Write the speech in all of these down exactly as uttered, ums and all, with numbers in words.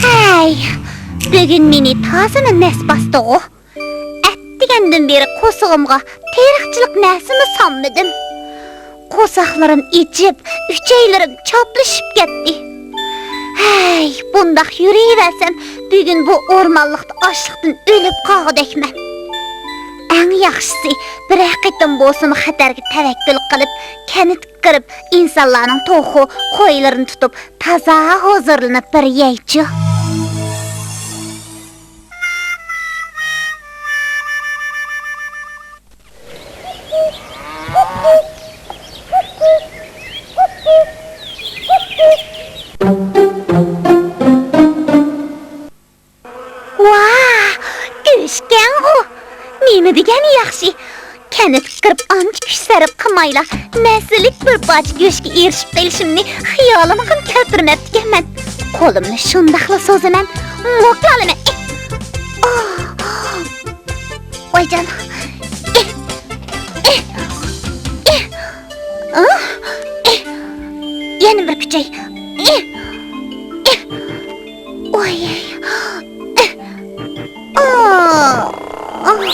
ھەي، بۈگۈن مېنى تازىمۇ نەس باستىغۇ. ئەتىگەندىن بېرى قورسىقىمغا تېرىقچىلىق نەرسىمۇ سالمىدىم. قورساقلىرىم ئېچىپ، ئۈچەيلىرىم چاپلىشىپ كەتتى. ھەي، بۇنداق يۈرۈۋەرسەم، بۈگۈن بۇ ئورمانلىقتا ئاچلىقتىن ئۆلۈپ قالغۇدەكمەن. ئەڭ ياخشىسى، بىرەر قېتىم بولسىمۇ خەتەرگە تەۋەككۈل قىلىپ، كەنتكە كىرىپ، ئىنسانلارنىڭ توخۇ، قويلىرىنى تۇتۇپ، تازا ھۇزۇرلىنىپ بىر يەيچۇ. ۋاھ، گۆشكەنغۇ! نېمە دېگەن ياخشى! كەنتكە كىرىپ ئانچە كۈچ سەرپ قىلمايلا، مەسىلىك بىر پارچە گۆشكە ئېرىشىپ قېلىشىمنى خىيالىمغىمۇ كەلتۈرمەپتىكەنمەن. قولۇمنى شۇنداقلا سوزىمەن، موكلالىمەن. ئېھ! ئاھ! ۋايجان! ئېھ! ئېھ! ئېھ! ئاھ! ئېھ! يەنە بىر كۈچەي. ئېھ! ئېھ! ئوي! ئېھ! ئاھ! ئاھ!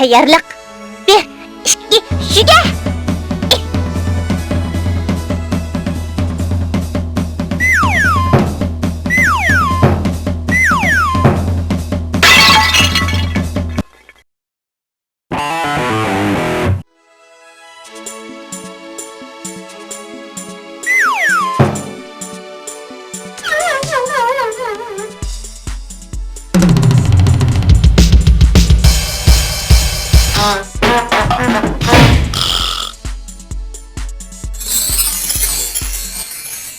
تەييارلىق. بىر، ئىككى، يۈگە!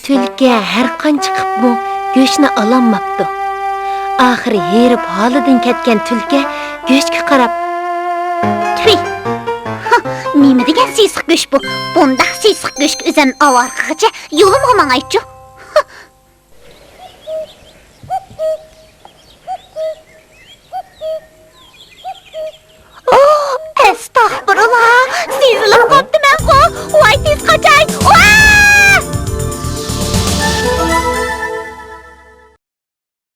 تۈلكە ھەر قانچە قىپمۇ گۆشنى ئالالماپتۇ. ئاخىرى ھېرىپ ھالىدىن كەتكەن تۈلكە گۆشكە قاراپ، تۈي! ھا، نېمە دېگەن سېسىق گۆش بۇ؟ بۇنداق سېسىق گۆشكە ئۆزۈمنى ئاۋارە قىلغىچە يولۇمغا ماڭايچۇ.